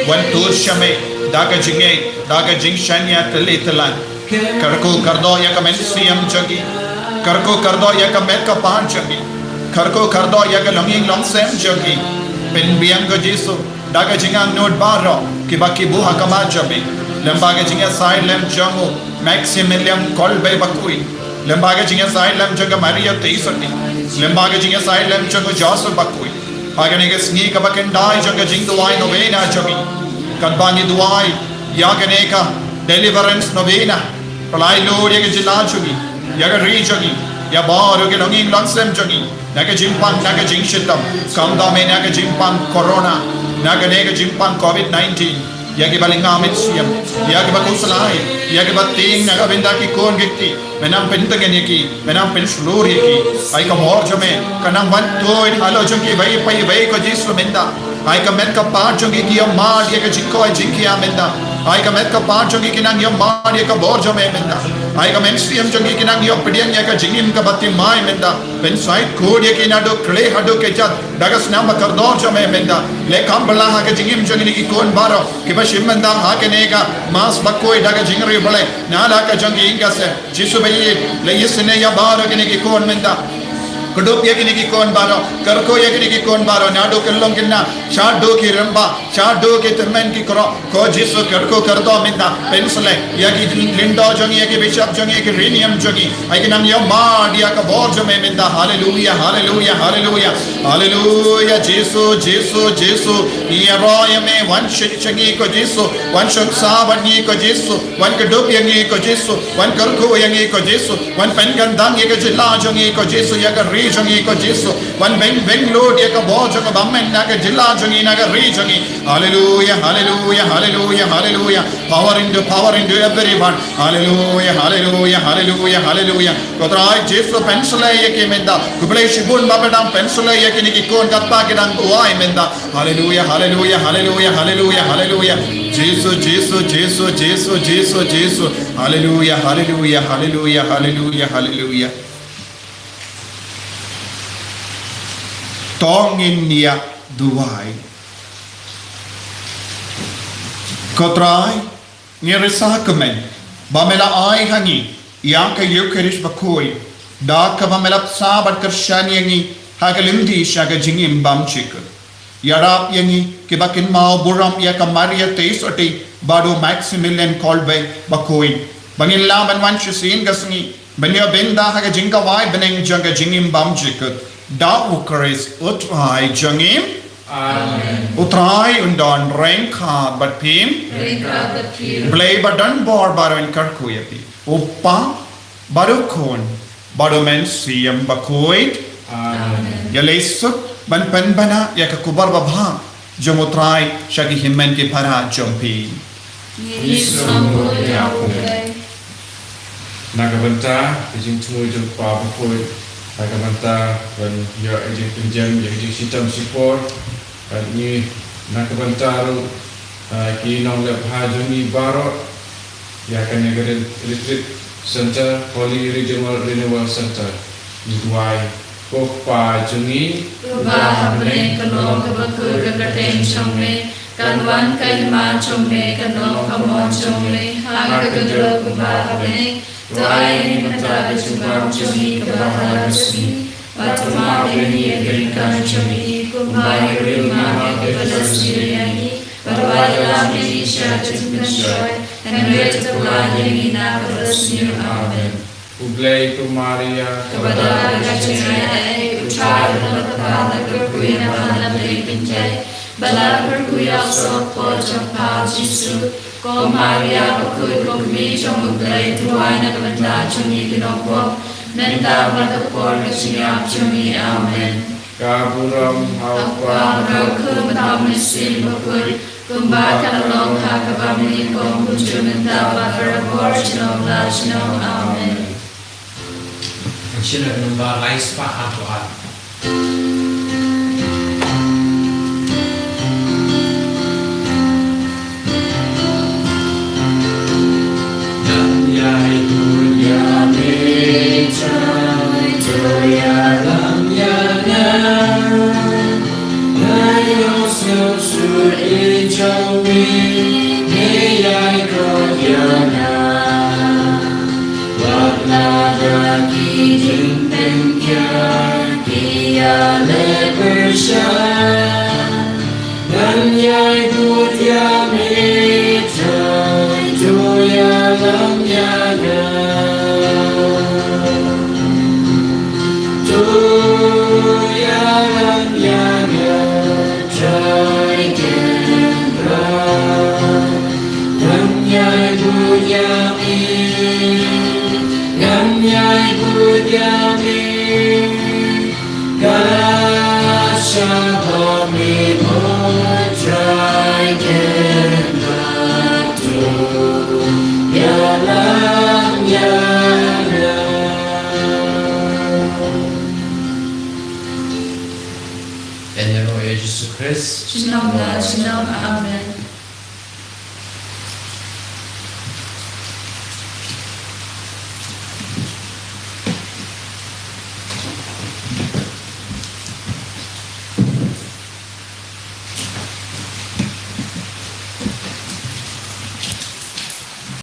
wan tur sha me da ka jingngeit, da ka jingshaniah tylli tyllan. Kyrkhu kyrdoh ïa ka mynsiem jong ngi. Kyrkhu kyrdoh ïa ka met ka pan jong ngi. Kyrkhu kyrdoh ïa ka longïing longsem jong ngi. Pynbiang ko Jisu da ka jingangnud baroh kiba ki buh ha khmat jong me. Lem bad ka jingïasaid lem jong u Maximilian Kolbe bakhuid. Lem bad ka jingïasaid lem jong ka Maria Theisotti. Lem bad ka jingïasaid lem jong u Joseph bakhuid. Ha kane ka sngi kaba khyndai jong ka jingduwai novena jong ngi, katba ngi duwai ïa kane ka Deliverance Novena, pynlait lut ïa ka jylla jong ngi, ïa ka ri jong ngi, ïa baroh ki longïing longsem jong ngi na ka jingpang, na ka jingshitom, khamtam me na ka jingpang corona, na kane ka jingpang covid nineteen. Ïa kiba lyngba mynsiem, ïa kiba khuslai, ïa kiba tieng na ka bynta ki khun ki kti. Me nang pyntngen ïa ki, me nang pynshlur ïa ki. Ai ka bor jong me ka nang wan tuid halor jong kiwei pa iwei ko Jisu mynta. Ai ka met ka pat jong ki ki ïohmad ïa ka jingkoit jingkhiah mynta. Ai ka met ka pat jong ki ki nang ïohmad ïa ka bor jong me mynta. Ai ka mynsiem jong ki ki nang ïoh pdiang ïa ka jingim kaba thymmai mynta. Pynsaid khuid ïa ki naduh khlieh haduh kjat da ka snam ba kordor jong me mynta. Leh kham bha ha ka jingim jong kine ki khun baroh kiba shim bynta ha kane ka Mass bakhuid da ka jingriewblei na la ka jong ki ïing ka sem. Jisu ba ïeit, leh isynei ïa baroh kine ki khun mynta. Kdup ïa kine ki khun baroh, kyrkhu ïa kine ki khun baroh naduh kyllon kynna shaduh ki rangbah, shaduh ki tymmen ki kyrdoh. Ko Jisu kyrkhu kyrdoh mynta, pynsleh ïa ki lyngdoh jong ngi, ïa ki bishop jong ngi, ïa ki riewniam jong ngi. Ai ki nang ïohmad ïa ka bor jong me mynta. Haleluia, haleluia, haleluia. Haleluia, Jisu, Jisu, Jisu. Ngi ïaroh ïa me, wan shit sha ngi ko Jisu, wan shong sah bad ngi ko Jisu, wan kdup ïa ngi ko Jisu, wan kyrkhu ïa ngi ko Jisu, wan pynkyndang ïa ka jylla jong ngi ko Jisu, ïa ka ri jong ngi ko Jisu, wan beng beng lut ïa ka bor jong ka bymman na ka jylla jong ngi, na ka ri jong ngi. Haleluia, haleluia, haleluia, haleluia. Power into, power into everyone. Haleluia, haleluia, haleluia, haleluia. Ko Trai Jisu pynsleh ïa ki mynta. Khublei shibun Baba, dang pynsleh ïa kine ki khun katba ki dang duwai mynta. Haleluia, haleluia, haleluia, haleluia, haleluia. Jisu, Jisu, Jisu, Jisu, Jisu, Jisu. Haleluia, haleluia, haleluia, haleluia, haleluia. To ngin ïa duwai. Ko Trai, ngi risa kmen ba me la ai ha ngi ïa ka Eukharist bakhuid, da kaba me la bsa bad kyrshan ïa ngi ha ka lynti sha ka jingim bymjukut. Ïarap ïa ngi kiba kynmaw burom ïa ka Maria Theisotti bad u Maximilian Kolbe bakhuid, ba ngin lah ban wan shisien ka sngi ban ïoh bynta ha ka jingkawai bneng jong ka jingim bymjukut. Da U Khrist U Trai jong ngi. Amen. U Trai un don ryngkat bad phi. Ryngkat bad phi. Blei ba don bor baroh un kyrkhu ïa phi. U Kpa, bad u Khun, bad u Mynsiem Bakhuid. Amen. Ïaleh suk ban pynbna ïa ka khubor babha jong U Trai sha ki hynmen ki para jong phi. Ngi sngewbha ïa U Blei. Na ka bynta ka jingthmu jong U Kpa Bakhuid, na ka bynta ban ïoh ka jingpynjem, ïa ka jingshitom shipor, bad ngi na ka bynta ruh, ah, ki nongleh bha jong ngi baroh, ïa kane ka Retreat Center, Holy Redeemer Renewal Center, ngi duwai. Ko Kpa jong ngi, uba ha bneng, kan long kaba khuid ka kyrteng jong me, kan wan ka hima jong me, kan long ka mon jong me, ha ka kynroh kumba ha bneng. To ai ïa ngi mynta ka jingbam jong ngi kaba ha la ka sngi. Bad to map ïa ngi ïa ka jingkam jong ngi kumba ngi ruh ngi map ïa kiba la sniew ïa ngi. Bad wat ïalam ïa ngi sha ka jingpynshoi, hynrei to pynlait ïa ngi na kaba sniew. Amen. U Blei, to Maria, kaba don ka jingaiei, U Trai u don ha pha, la kyrkhu ïa pha na pdeng kynthei, bad la kyrkhu ïa u soh ka por jong pha, u Jisu. Ko Maria bakhuid, ko Kmie jong U Blei, duwai na ka bynta jong ngi ki nongpop, mynta bad ha ka por ka jingïap jong ngi. Amen. Ka burom ha U Kpa, ha U Khun bad ha U Mynsiem Bakhuid, kumba ka la long ha kaba mynnyngkong, kumjuh mynta bad barabor, junom la junom. Amen. Shin number lai spah arphew ar. Ngan ïai bud ïa me Trai, to ïalam ïa nga. Nga ïohsngew suiñ jong me, me ïai kot ïa nga. Wat lada ki jingpynkiar ki ïaleh pyrshah, ngan ïai bud ïa me Trai, to ïalam ïa nga. To ïalam ïa nga, Trai Kynrad. Ngan ïai bud ïa me, ngan ïai bud ïa me. Ka shaba me, O Trai Kynrad, to ïalam ïa nga. Ïa ngi ruh ïa Jisu Khrist. Junom la junom. Amen.